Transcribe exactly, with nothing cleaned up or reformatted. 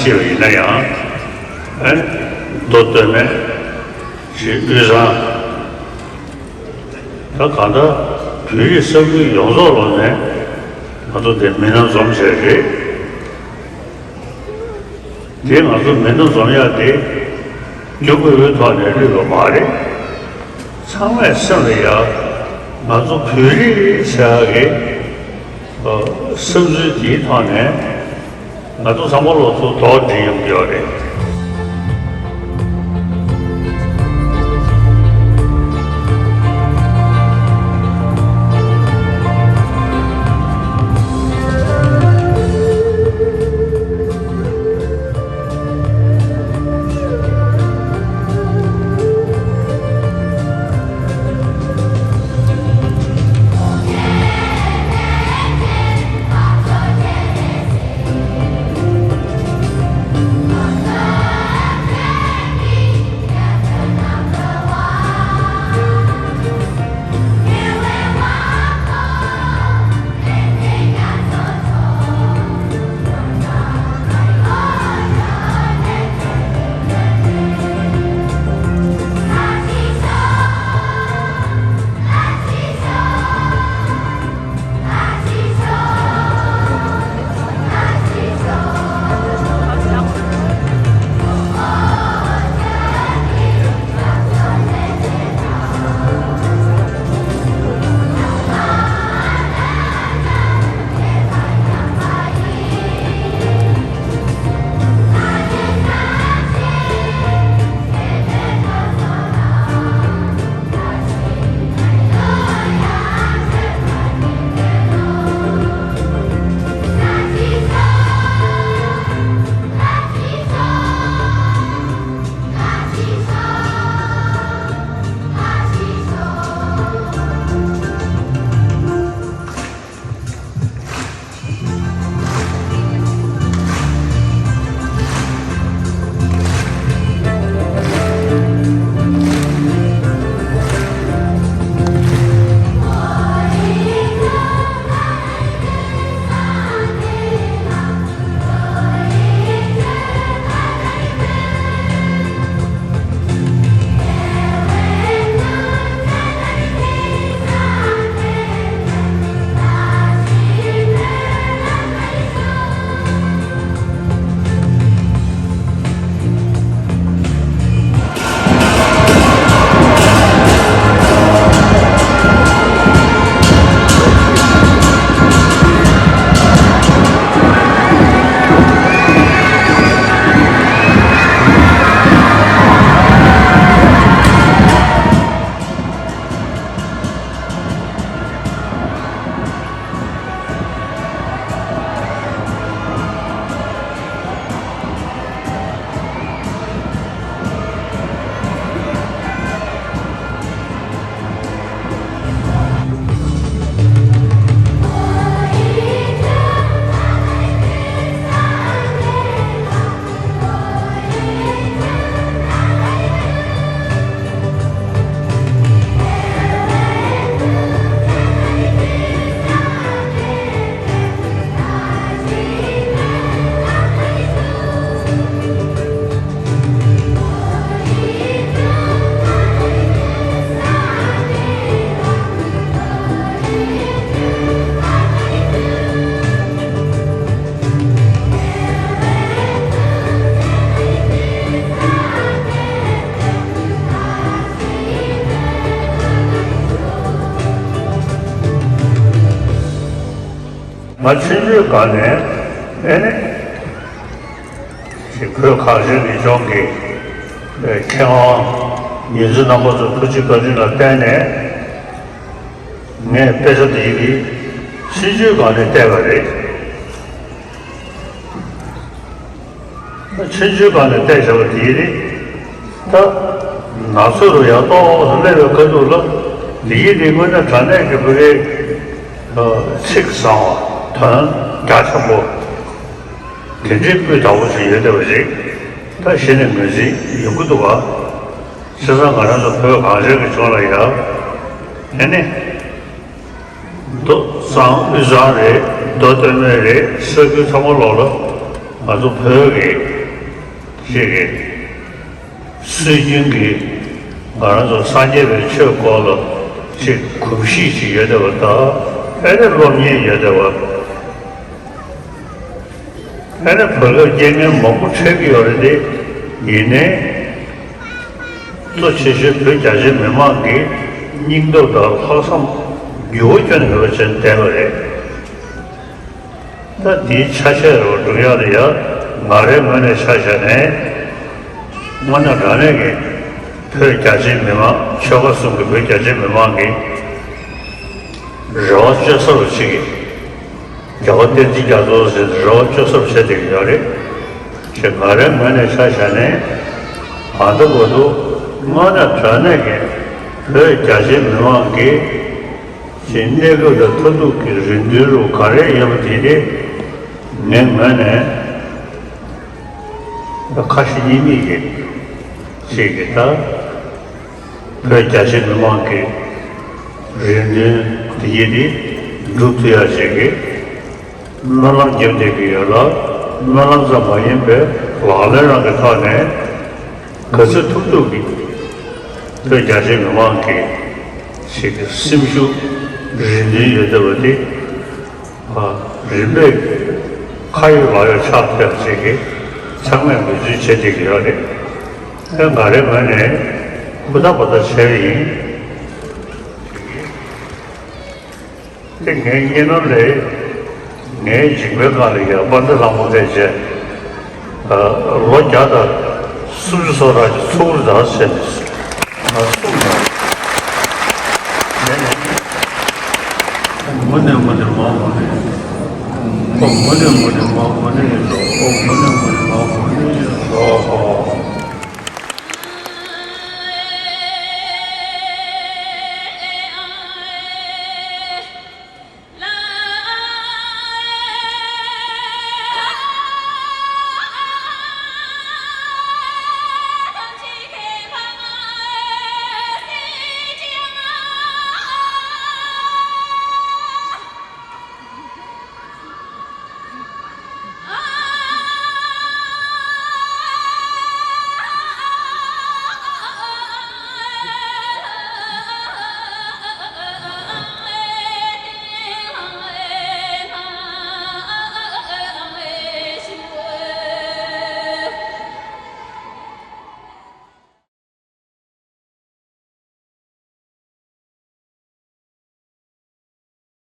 ཅེས་པ་ཡིན་ན་ཡང་། ཨེ། མདོ་སྟོད་སྨད་ཞེས་དབུས་གཙང་། ད་གང་ལྟར་བོད་རིགས་ས་ཁུལ་ཡོངས་རྫོགས་ལོག་ནས་ང་ཚོ་འདི་མི་སྣ་འཛོམས་བྱས་རེད། དེ་ང་ཚོ་མི་སྣ་འཛོམས་ཡག་དེ་རྒྱུ་དངོས་པོའི་ཐོག་ནས་བསླུས་པ་མ་རེད། ཚང་མས་སེམས་ལ་ཡ། ང་ཚོ་བོད་རིགས་ཟེར་ཡག་གི་ཨ། བསམ་ཚུལ་དེའི་ཐོག་ནས་ང་ཚོ་ཚང་མ་ལོ་ཚོ་དོགས་འདྲི་ཡོང་གི་ཡོད་རེད། ང་ཆུང་ཆུང་སྒང་ནས་ཨེ་ནི། ཞེས་བོད་གངས་ཅན་གྱི་ལྗོངས་ཀྱི་མཁས་དབང་ཉི་འཛིན་རྣམ་པ་ཚོའི་ཐུགས་རྗེ་བཀའ་དྲིན་ལ་བརྟེན་ནས། ངས་དཔེ་ཆ་འདི་གི་ཆུང་ཆུང་སྒང་ནས་བལྟས་པ་རེད། ཆུང་ཆུང་སྒང་ནས་བལྟས་བཞག་པ་འདི་ནི། ད་ནགས་ཚལ་རུ་ཡར་ཏོག་ཙམ་སླེབས་པའི་ཁ་ཐུག་ལ། འདི་ཡི་ནི་དངོས་གནས་དྲང་གནས་ཀྱི་བོད་སྐད་ཚིག་བཟང་བ། དོན་རྒྱ་ཆེན་པོ། དེ་འདྲའི་སྤུས་དག་པོ་ཞིག་ཡོད་བསྡད་པ་ཞིག་ད་གཞི་ནས་ངོས་འཛིན་ཡོང་གི་འདུག་ག་བྱས་ཙང་ང་རང་ཚོ་བོད་གངས་ཅན་གྱི་ལྗོངས་ལ་ཡ། ཨེ་ནི། མདོ་གཙང་དབུས་གཙང་རེད། མདོ་སྟོད་སྨད་རེད། ས་ཁུལ་ཚང་མ་ལོག་ལ་ང་ཚོ་བོད་ཀྱི་ ཞིག་གིས། སྲོལ་རྒྱུན་གྱི་ང་རང་ཚོ་སངས་རྒྱས་པའི་ཆོས་སྐོར་ལ་ཅིག་གོམས་གཤིས་ཤིག་ཡོད་བསྡད་པ་དང་། ཨེ་ནས་སློབ་གཉེར་ཡོད་བསྡད་པ། ཨེ་ནས་བར་སྐབས་རྐྱེན་ངན་མང་པོ་འཕྲད་ཀྱི་ཡོད་རེད་དེ། ཡིན་ནའི་གཙོ་ཆེ་ཤོས་བོད་རྒྱ་ཆེ་མི་མང་གི་སྙིང་སྟོབས་དང་ལྷག་བསམ་འགྱུར་བ་ཁྱོན་ནས་མེད་པ་བྱས་བསྡད་པ་རེད། ད་འདིའི་ཆ་ཤས་རེ་བ་སྒྲུབ་ཡག་ལ་ཡ། ང་རའི་ངོས་ནས་ཆ་བཞག་ནས། དངོས་གནས་དྲང་གནས་ཀྱི་བོད་རྒྱ་ཆེའི་མི་མང་། ཆོལ་ཁ་གསུམ་གྱི་བོད་རྒྱ་ཆེའི་མི་མང་གི་རེ་བ་བཅོལ་ས་རུ་ཅིག་གི་རྒྱལ་བ་བསྟན་འཛིན་རྒྱ་མཚོ་ཟེར་ནས་རེ་བ་བཅོལ་ས་རུ་བྱས་བསྡད་ཀྱི་ཡོད་རེད། ཞེས་ང་རའི་ངོས་ནས་ཆ་བཞག་ནས། ད་ལྟ་བར་དུ་དངོས་གནས་དྲང་གནས་ཀྱི་བོད་རྒྱ་ཆེའི་མི་མང་གི་ཅིག་གནས་སྐབས་དང་མཐར་ཐུག་གི་རེ་འདུན་རུ་ག་རེ་ཡོད་པ་དེ་དེ་ངའི་ངོས་ནས་ཁ་ཞེ་གཉིས་མེད་ཀྱིས་ཅིག་གི་ད་བོད་རྒྱ་ཆེ་མི་མང་གི་རེ་འདུན་དེ་ཡིན་དེ་འགྲུབ་ཐུབ་ཡག་ཅིག་གི་སྨོན་ལམ་རྒྱབ་བསྡད་ཀྱི་ཡོད་ལ། སྨོན་ལམ་ཙམ་མ་ཡིན་པའི་ལག་ལེན་རང་གི་ཐོག་ནས་ག་ཚོད་ཐུབ་ཐུབ་ཀྱིས་བོད་རྒྱ་ཆེ་མི་མང་གི་ཅིག་གི་སེམས་ཤུགས་རེ་འདུན་ཡོད་བསྡད་པ་དེ། རིམ་པས་ཁ་ཡོད་ལག་ཡོད་ཆགས་ཐུབ་ཡག་ཅིག་གི་ཚང་མས་འབད་བརྩོན་བྱེད་བསྡད་ཀྱི་ཡོད་རེད། ཨེ་ང་རའི་ངོས་ནས་ཧུར་ཐག་འབད་ཐག་བྱས་པ་ཡིན། དེ་ངའི་གཉིས་ནོར་ལས་ངའི་འཇིགས་པའི་ཁ་ལ་ཡ་དཔལ་ལྡན་ལྷ་མོ་ཕལ་ཆེར་ལོ་བརྒྱ་དང་སུམ་ཅུ་སོ་ཕྲག་གི་ཚུགས་རུ་དར་ཟེར་ནས་གསུངས་ཡོད། ངས་ནི། ཨོཾ་མུ་ནེ་མུ་ནེ་མ་མུ་ནེ། ཨོཾ་མུ་ནེ་མུ་ནེ་མ་མུ་ནེ་ཡེ་སྭཱ་ཧཱ། ཨོཾ་མུ་ནེ་མུ་ནེ་མ་མུ་ནེ་ཡེ་སྭཱ་ཧཱ།